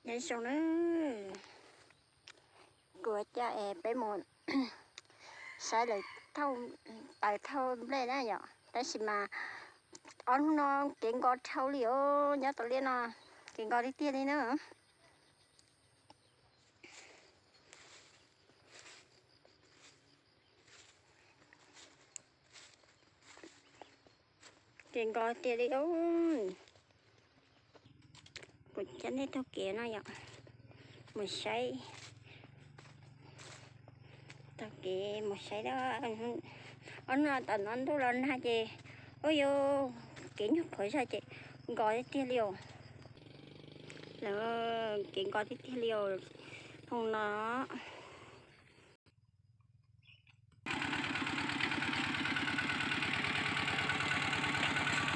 Nyob zoo na, kuv coj es peb mus saib lawv thauj, taws thauj nplej na yom, tab sis mas ob hnub no kev nkos dhau li os, nyob tom liaj no kev nkos tiag tiag li na. Kev nkos tiag li os. Kuv coj nej taug kev no yom, mus saib, taug kev mus saib na. Ob hnub no tom no ntuj los nag ces, ua yog kev nyuag qhuav zog ces nkos tiag tiag li os. Lawv kev nkos tiag tiag li os, hoo no.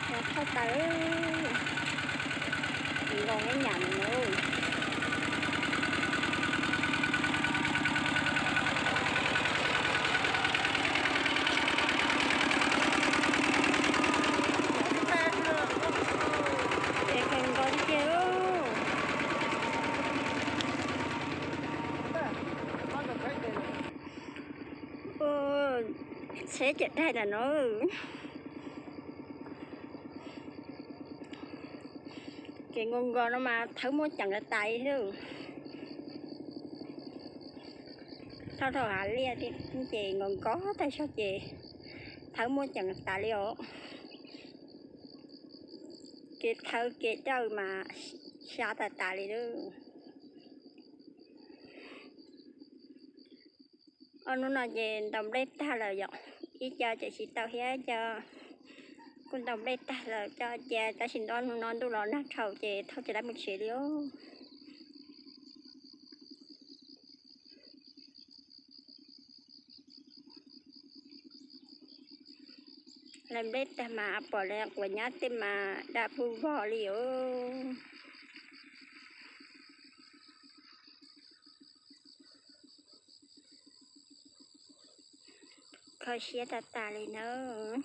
Thauj taws, kev nkos nyam no. Kev nkos tiag tiag. Tsheb ciam daig ntawm no. Kev nkos nkos no mas thawb muab ceem tas tas li. Thauj dhau hav liaj ces nkos nkos tag zog ces thawb muab ceem tas li os. Kev thawb kev cawj mas xya tas tas li lawm. Ob hnub no ces ntaus nplej tag lawm yom, ib co ces tsis tau thiab, ib co kuj ntaus nplej tag lawm coj cia, tab sis ob hnub no ntuj los nag dhau ces thauj tsis tau mus tsev li os. Lawv nplej tag mas pom lawv quav nyab tej mas daj pug vog li os. Kho siab tas tas li nawb.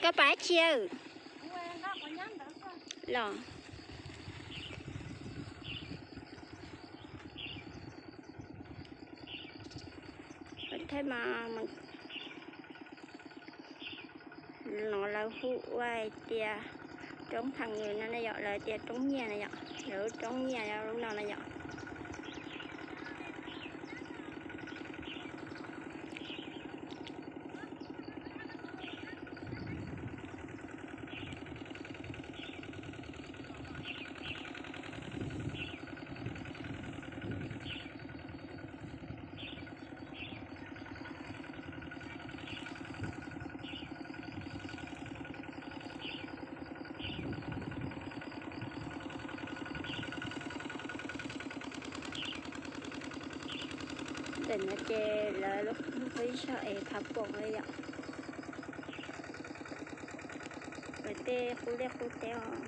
Koj pab tsi? Los, thaj ma, no lawv hu ua tias roob Thaj Nws no na yom, lawv tias roob nyiaj na yom, lawv roob nyiaj lub no na yom. Ntawm no ces lawv lub qub zog es phav poom li yom. Lawv tej qub liaj qub teb os.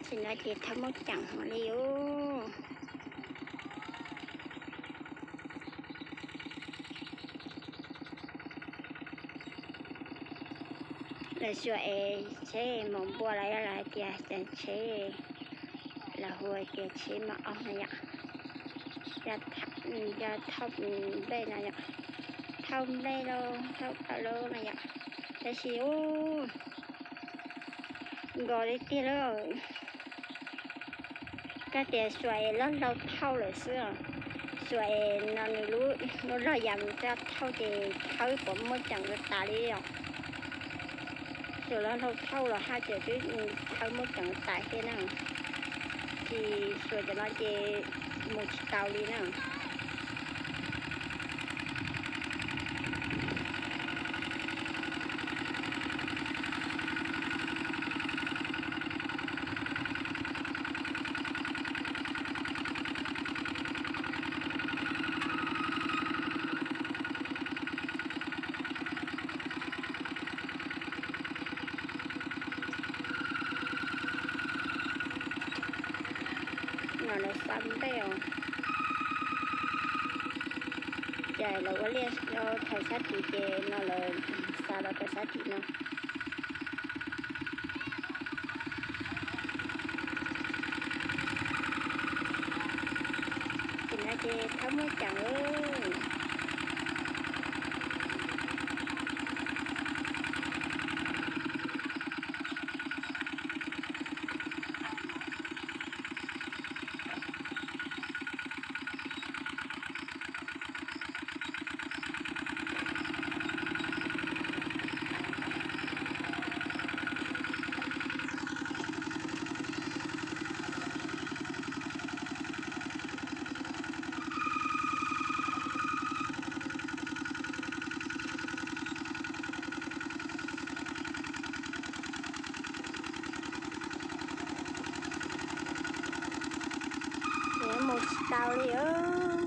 Tsis no ces thawb muab ceem hov li os. Lawv suav es tsheb mos npua los yog lawv hais tias tsheb, lawv hu tias tsheb mos ob na yom. Yog thauj nplej no yom, thauj nplej lauj, thauj plaub lauj no yom. Tab sis ub, nkos li tiag lawm. Koj tias suav es loj hlau thauj lawm xwb. Suav es no nws lub loj yam nws coj thauj ces thawb puas muaj ceem tas li os. Suav loj hlau thauj los haj tseem twb thawb muaj ceem tas thiab na. Tsis suav cov no ces mus tsis tau li na. No lawv xa npej os. Ces lawv ua liaj rau thaiv sab tid ces no lawv xa los rau sab tim no. Tim no ces thawb muaj ceem. Ces mus tsis tau li os.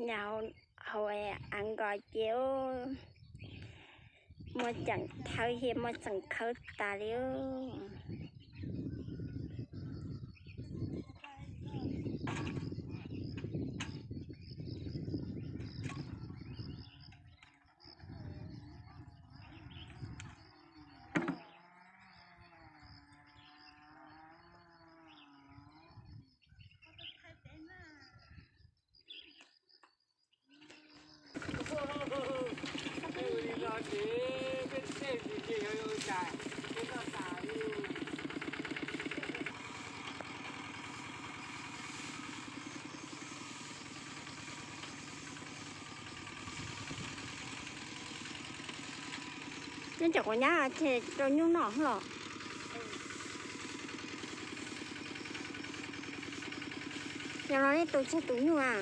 Nyob hauv av nkos ces muaj ceem thawb thiab muaj ceem khawb tas li. Nyob cov quav nyab ces rau nyuj noj los? Yog no nej tus tseg tus nyuj a?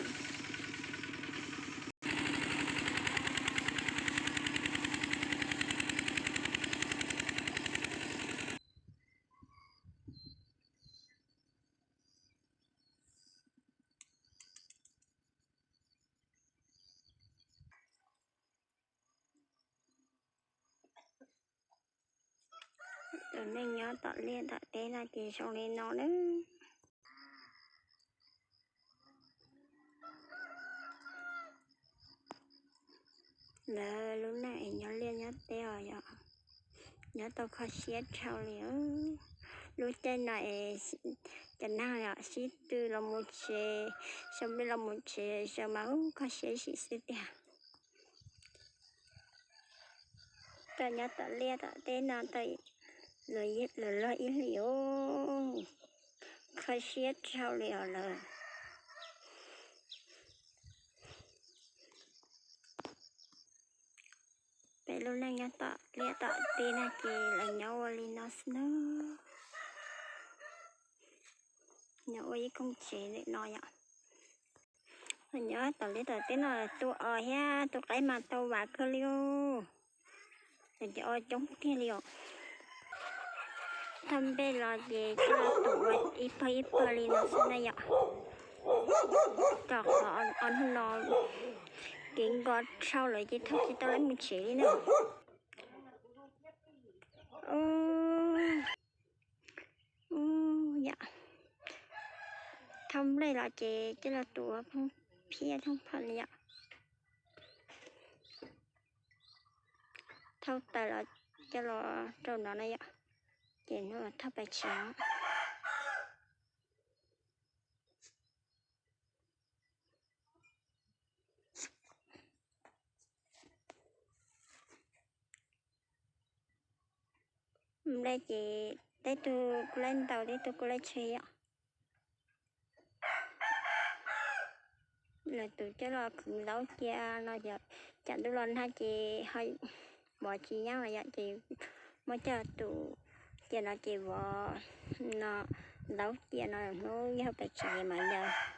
Tus neeg nyob tom liaj tom teb no ces zoo li no na. Lawv lub neej es nyob liaj nyob teb os yom, nyob tau kho siab dhau li. Lub caij no es cov neeg yom sib tw los mus tsev, sau npe los mus tsev, sau mas ub kho siab zim xwb tiag. Tau nyob tom liaj tom teb no tau lawv luag ib hlis os, kho siab dhau li os lawm. Peb lub neej nyob tom liaj tom teb no ces lawv nyob ua li no xwb na. Nyob ua ib koog tsev ntawm no yom. Nyob tom liaj tom teb no tu os thiab tu qaib mas tau vam kawg li os. Ces o coob tiag li os. Thauj npej los ces coj los tu ua ib pawg ib pawg li no xwb na yom. Rau qhov o hnub no kev nkos dhau lawm ces thauj tsis tau lawv mus tsev li na. Yom, Ces coj los tus phooj phiaj thooj phom na yom. Thauj taws los coj los rau no na yom. Ces hnub no thauj pais tsev. Nplej ces teb tug kuj laij ntau, teb tug kuj laij tshe yom. Lawv tus coj los khwv laub cia no yom, tsam ntuj los nag ces ho pov tsis yeej los yom, ces muab coj tus cia no ces vov no, laub cia no hnub yog pais tsev mas yog